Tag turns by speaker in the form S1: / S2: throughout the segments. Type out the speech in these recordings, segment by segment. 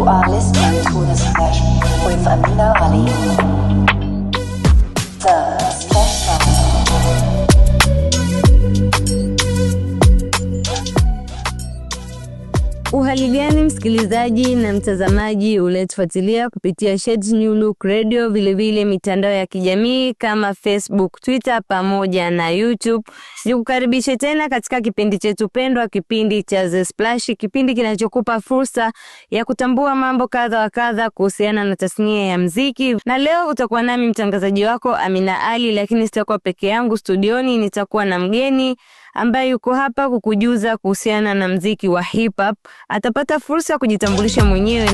S1: are listening to The Splash with Amina Ali. The Splash Show.
S2: Uhali gani msikilizaji na mtazamaji uletufuatilia kupitia Shades New Look Radio, vilevile mitandao ya kijamii kama Facebook, Twitter pamoja na YouTube. Nikukaribishe tena katika kipindi chetu pendwa, kipindi cha The Splash, kipindi kinachokupa fursa ya kutambua mambo kadha wa kadha kuhusiana na tasnia ya mziki. Na leo utakuwa nami mtangazaji wako Amina Ali, lakini sitakuwa peke yangu studioni, nitakuwa na mgeni ambaye yuko hapa kukujuza kuhusiana na mziki wa hip hop. Atapata fursa ya kujitambulisha mwenyewe.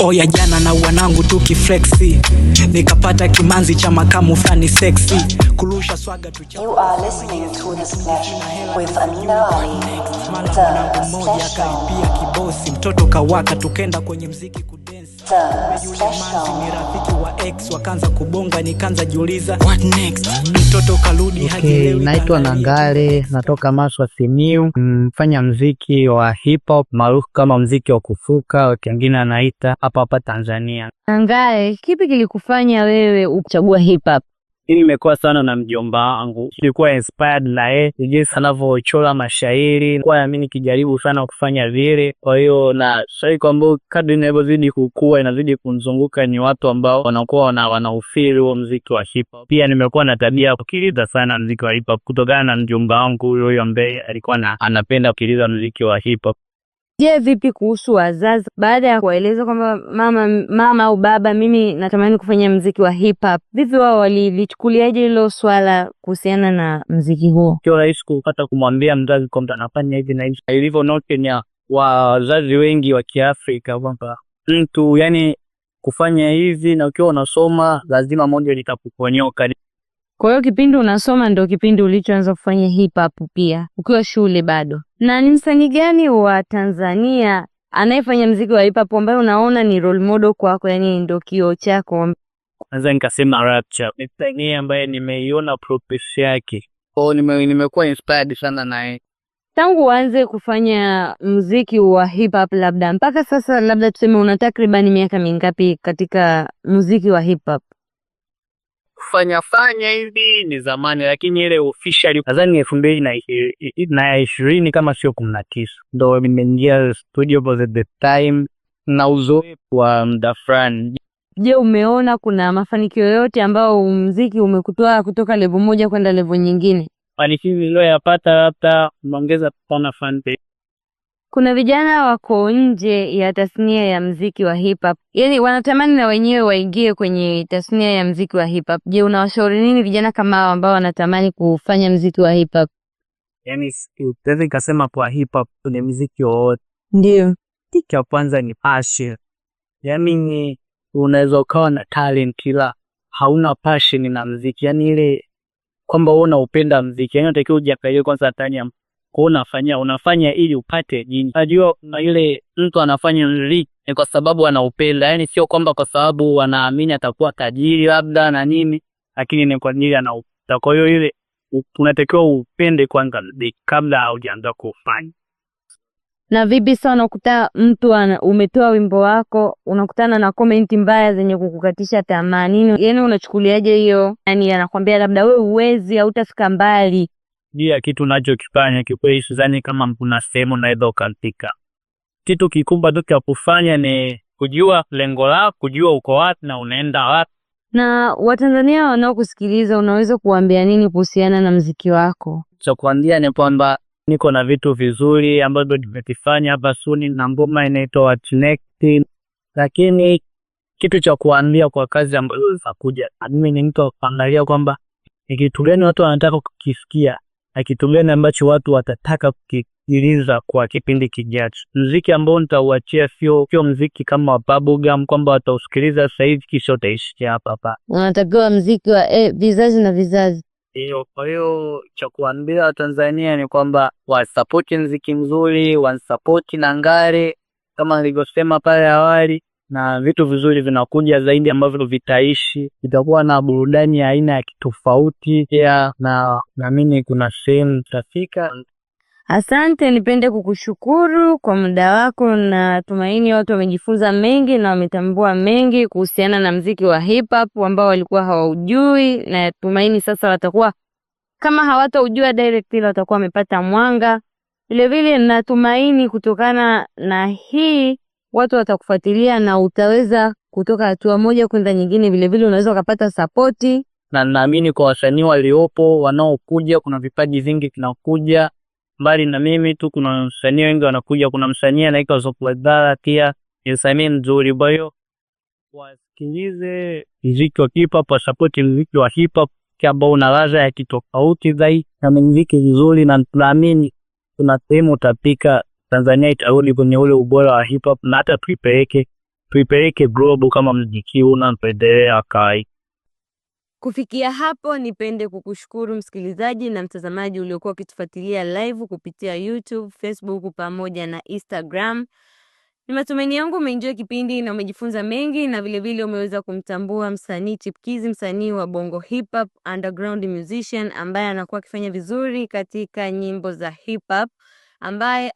S3: Oya jana na wanangu tukiflexi, nikapata kimanzi cha makamu fulani sexy, kurusha swaga tu cha
S1: You are listening to The Splash with Amina Ali.
S3: mara
S1: The
S3: mwanangu mmoja
S1: Splash Show.
S3: akaripia kibosi, mtoto kawaka, tukenda kwenye mziki kudensi.
S1: The
S3: Yule
S1: Splash
S3: manzi
S1: Show.
S3: ni rafiki wa ex, wakaanza kubonga, nikaanza jiuliza what next. Mtoto karudi
S4: Okay,
S3: hajielewi,
S4: naitwa
S3: kaangalia
S4: Nangale, natoka Maswa Simiyu, mfanya mziki wa hip hop maarufu kama mziki wa kufuka, wengine anaita hapa hapa Tanzania.
S2: Angae, kipi kilikufanya wewe uchagua hip hop?
S4: Hii nimekuwa sana na mjomba wangu, nilikuwa inspired na yeye jinsi anavyochora mashairi, kwa mimi nikijaribu sana kufanya vile. Kwa hiyo na sasa kwamba kadri ninavyozidi kukua inazidi kunizunguka ni watu ambao wanakuwa wanaufeel huo mziki wa hip hop. Pia nimekuwa na tabia ya kusikiliza sana mziki wa hip hop kutokana na mjomba wangu huyo huyo ambaye alikuwa anapenda kusikiliza mziki wa hip hop.
S2: Je, vipi kuhusu wazazi baada ya kuwaeleza kwamba mama au baba, mimi natamani kufanya mziki wa hip hop, vipi wao walilichukuliaje hilo swala kuhusiana na mziki huo?
S4: Sio rahisi kupata kumwambia mzazi kwamba anafanya hivi na hivi, ilivyo notion ya wazazi wengi wa Kiafrika kwamba mtu yani kufanya hivi na ukiwa unasoma lazima moja litakuponyoka.
S2: Kwa hiyo kipindi unasoma ndo kipindi ulichoanza kufanya hip hop pia ukiwa shule bado? Na ni msanii gani wa Tanzania anayefanya mziki wa hip hop ambaye unaona ni role model kwako, yani ndo kioo chako?
S4: Naweza nikasema Rapture ni msanii ambaye nimeiona progress yake, kwa hiyo nimekuwa inspired sana naye.
S2: Tangu uanze kufanya mziki wa hip hop labda mpaka sasa, labda tuseme una takriban miaka mingapi katika muziki wa hip hop?
S4: Kufanya fanya hivi ni zamani, lakini ile officially nadhani 2020 kama sio 19 ndo nimeingia studio for the time na uzoefu wa muda fulani.
S2: Je, umeona kuna mafanikio yoyote ambao muziki umekutoa kutoka level moja kwenda level nyingine?
S4: Mafanikio niliyoyapata labda umeongeza pana fan base.
S2: Kuna vijana wako nje ya tasnia ya mziki wa hip hop, yaani wanatamani na wenyewe waingie kwenye tasnia ya mziki wa hip hop. Je, unawashauri nini vijana kama hao ambao wanatamani kufanya mziki wa hip hop?
S4: Yani naweza nikasema kwa hip hop ni mziki wowote,
S2: Ndio.
S4: cha kwanza ni passion. Yani ni unaweza ukawa na talent ila hauna passion na mziki, yani ile kwamba wewe unaupenda mziki, yani unatakiwa ujiangalie kwanza ndani ya kwa unafanya ili upate jini. Unajua kuna ile mtu anafanya mziki ni kwa sababu anaupenda, yani sio kwamba kwa sababu anaamini atakuwa tajiri labda na nini, lakini ni kwa ajili anaupenda. Kwa hiyo ile unatakiwa upende kwanza mziki kabla haujaanza kufanya.
S2: Na vipi sasa unakuta mtu umetoa wimbo wako unakutana na komenti mbaya zenye kukukatisha tamaa, nini yani unachukuliaje hiyo? Yani anakwambia labda wewe huwezi, hautafika mbali.
S4: Juu ya kitu unachokifanya kikweli, sidhani kama kuna sehemu unaweza ukafika. Kitu kikubwa tu cha kufanya ni kujua lengo lako, kujua uko wapi na unaenda wapi.
S2: Na Watanzania wanaokusikiliza unaweza kuwaambia nini kuhusiana na mziki wako?
S4: Cha kuambia ni kwamba niko na vitu vizuri ambavyo nimevifanya hapa suni na ngoma inaitwa What Next, lakini kitu cha kuambia kwa kazi ambazo zitakuja, mimi ni mtu wa kuangalia kwamba ni kitu gani watu wanataka kukisikia na kitu gani ambacho watu watataka kukisikiliza kwa kipindi kijacho. Mziki ambao nitauachia sio mziki kama wa bubblegum kwamba watausikiliza sasa hivi kisha utaishia hapa hapa.
S2: Unatakiwa mziki wa vizazi na vizazi.
S4: Hiyo, kwa hiyo cha kuambia Watanzania ni kwamba wasapoti mziki mzuri, wasapoti Nangale kama nilivyosema pale awali, na vitu vizuri vinakuja zaidi ambavyo vitaishi, vitakuwa na burudani ya aina ya kitofauti pia, na naamini kuna sehemu tutafika.
S2: Asante, nipende kukushukuru kwa muda wako na tumaini watu wamejifunza mengi na wametambua mengi kuhusiana na mziki wa hip hop ambao walikuwa hawaujui, na tumaini sasa watakuwa kama hawataujua direct, ila watakuwa wamepata mwanga. Vilevile natumaini kutokana na hii watu watakufuatilia na utaweza kutoka hatua moja kwenda nyingine. Vilevile unaweza ukapata sapoti.
S4: Na naamini kwa wasanii waliopo wanaokuja, kuna vipaji vingi vinakuja. Mbali na mimi tu, kuna wasanii wengi wanakuja. Kuna msanii anaitwa Zopladara pia ni msanii mzuri, kwa hiyo wasikilize mziki wa hip hop, wasapoti mziki wa hip hop ambao una ladha ya kitofauti zaidi na mziki mzuri, na tunaamini kuna sehemu utapika, Tanzania itarudi kwenye ule ubora wa hip hop na hata tuipeleke global kama mziki unaendelea kai.
S2: Kufikia hapo, nipende kukushukuru msikilizaji na mtazamaji uliokuwa ukitufuatilia live kupitia YouTube, Facebook pamoja na Instagram. Ni matumaini yangu umeenjoy kipindi na umejifunza mengi na vilevile umeweza kumtambua msanii chipkizi, msanii wa Bongo Hip Hop, underground musician ambaye anakuwa akifanya vizuri katika nyimbo za hip hop, ambaye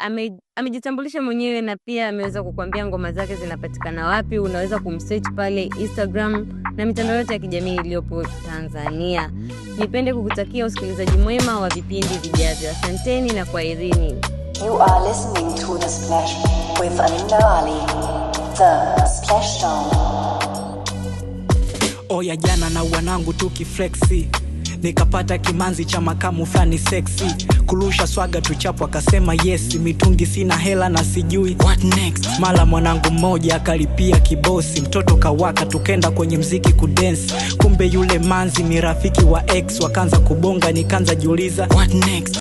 S2: amejitambulisha mwenyewe na pia ameweza kukuambia ngoma zake zinapatikana wapi. Unaweza kumsearch pale Instagram na mitandao yote ya kijamii iliyopo Tanzania. Nipende kukutakia usikilizaji mwema wa vipindi vijavyo. Asanteni na kwaherini.
S1: You are listening to The Splash with Amina Ali, The Splash Zone.
S3: Oya, jana na wanangu tukiflexi, nikapata kimanzi cha makamu fulani sexy, kurusha swaga tuchapo akasema yes, mitungi sina hela na sijui what next. Mala mwanangu mmoja akalipia kibosi, mtoto kawaka, tukenda kwenye mziki kudensi, kumbe yule manzi ni rafiki wa ex, wakaanza kubonga, nikaanza jiuliza what next.